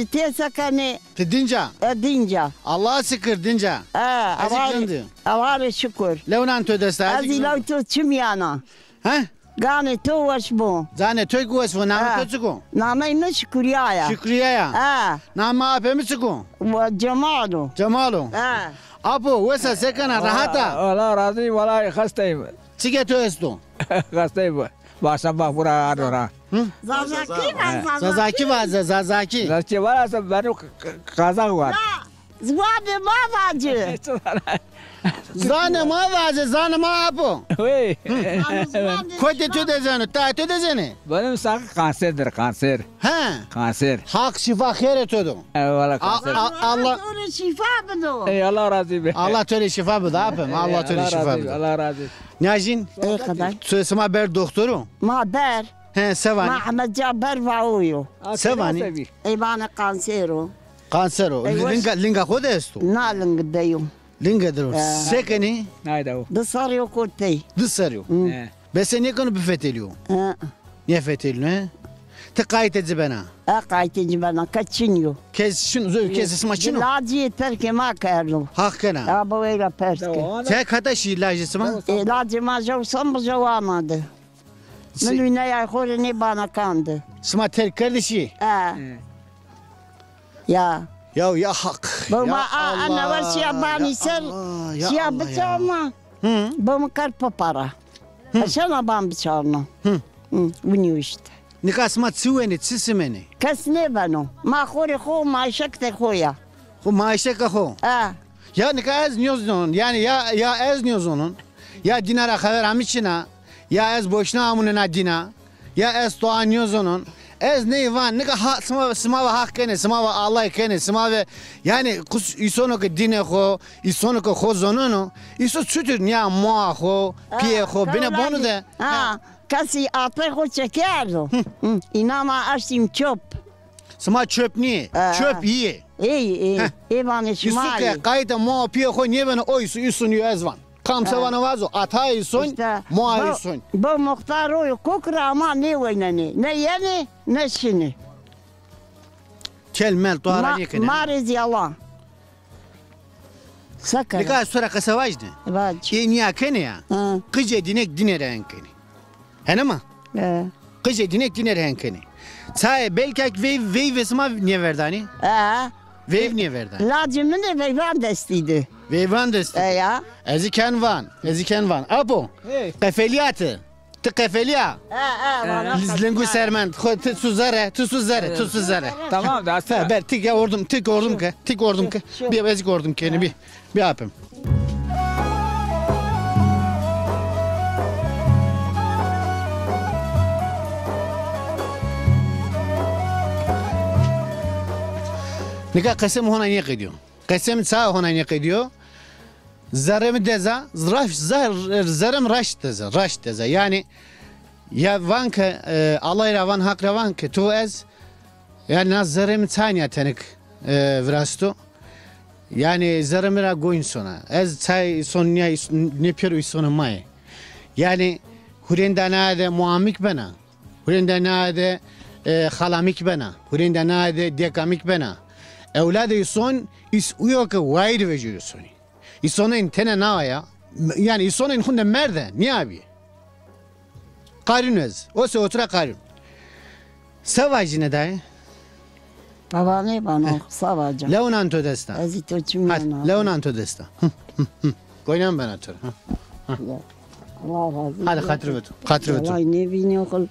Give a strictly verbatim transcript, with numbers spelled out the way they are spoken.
Tê se kenê? Ti dinc a? E, dinc a. Allah'a şikir dinc a. E, Allah'a şikir. Lew nan to dest a? Ez zî lew to çimîyan a. He? Ganê to weş bo. Ganê to kî weş bo. Namê to çik o? Nameyê mi Şukriye ya. Şukriye ya. He. Namê apê mi çik o? Cemal o. Cemal o. He. Apo, wes a, se kena, rehat a? Allah razî, wela xesteyim. Çike to esto? Xesteyim. Başa bak bura arora. Zazakî va, Zazakî. Zazakî vaze, Zazakî. Zazakî vara se beno Kazak var. Ziwanê ma vace. Zanê ma vace, zanê ma apo. Wey. Kotê to de zeno, tayê to de zenê? Benim sak kanserdir, kanser. He. Kanser. Haq şîfa xêrê to do. Eyvallah, kanser. Allah to rê şîfa bido. Ey, Allah razî be. Allah to rê şîfa bido apim. Allah to rê şîfa bido. Allah razî. Nîyajîn? Ey qedar. Sima ber doktor o? Ma ber. He, se vanî? Ma Ehmed Caber Vaoyo. Se vanî? Ey vanê kanser o. Kanser o. Linga, linga xo de esto? Na, ling de yo. Linga de yo. Se kenî? Nayda o. Di serrî yo kotey. Di serrî yo. Bese nêkeno bifetelîyo? Nêfetelîno, he? Ti qaytê ci bena? E, qaytê ci bena. Kes çin yo. Kes çin, zor, kes sima çin o? Lacî terkê ma kerdo. Haq kena. Ya, baweyra pers ke. Çek hata şî lacê sima? E, lacê ma jew sem bi jew amade. Min wîneyay xo rê nê bana kan de. Sima terk kerdişî? E. Ya. Ya, ya Haq. Bo ma a, a newe şiya banî ser, şiya biçarna. Bo mi kerd pipara. Eşena ban biçarna. Winî yo îşte. Nika sima çi wenê, çi simenê? Kes nêbeno. Ma xo rê xo, ma eşekê xo ya. Xo, ma eşekê xo. E. Ya nika ez nêzonon, yanî ya, ya ez nêzonon, ya dîna ra xevera mi çin a, ya ez boşna amune na dîna, ya ez toa nêzonon. Ez ney van, nika ha, sima, sima ve Haq kenê, sima ve Allah kenê, sima ve, yanî kus, îsono ke dînê xo, îsono ke xo zonono, îso çutir nîya moa xo, pîyê xo, bine bonu de. Ha, kesî atay xo çekerdo. Îna ma eştîm çöp. Sima çöp nîyê, çöp yîyê. Ey, ey, ê vanê şima. Îsu ke qaytê moa pîyê xo nêbeno, o îsu, îsu nîyo ez van. Kam se vano vazo, atayê îson, moa îson. Bo muxtar o yo, kok ra ama nêweynenê. Ne yenê, ne şinê. Kel mel to ara nêkenê. Ma rê zî yalan. Se kena? Nika ez to ra qese vajîne. Vac. Ê nîya kenê ya. Qicê dînek dîne rê hen kenê. Hene ma? E. Qicê dînek dîne rê hen kenê. Çayê belkak veyv, veyvê sima nêverdanî? E. Veyv nêverdanî. Lacê min ê veyvan destî de. Veyvan destî de. E ya. Ez zî ken van. Ez zî ken van. Apo. Qefelîya ti. Ti qefelîya? E, e, vana. Lingu ser mend. Xo, ti su zere, ti su zere, ti su zere. Tamam da. Fe, ber, ti ke ordum, ti ke ordum ke, ti ke ordum ke. Bî, ez zî ke ordum kenî, bî. Bî apim. Nika qesê mi hona nêqedîyo. Qesê mi ça hona nêqedîyo. Zerrê mi deza, raş, zer-, zerrê mi raşt deza, raşt deza. Yanî, ya van ke, e, Allay ra van, Haq ra van ke, to ez, yanî, na zerrê mi çay nîya tenik, e, virasto. Yanî, zerrê mi ra goyn sona. Ez çay son nîya, nê pêro îsonê ma yê. Yanî, hurênda naye de moamîk bena. Hurênda naye de, e, xalamîk bena. Hurênda naye de dêkamîk bena. Ewladê îson, îs uyo ke wayîr vejîyo îsonî. Îsonên tene nawa ya. Yanî îsonên hunde merde, nîyabî. Qarîn ez. O se otura qarîn. Se vajîne dayê? Baba nêbano, se vaca. Lew nan to desta. Ez zî to çimîyan a. Lew nan to desta. Goynan bena to. Allah razî. Hadi xatir veto. Xatir veto. Vallahî nêvînî xul.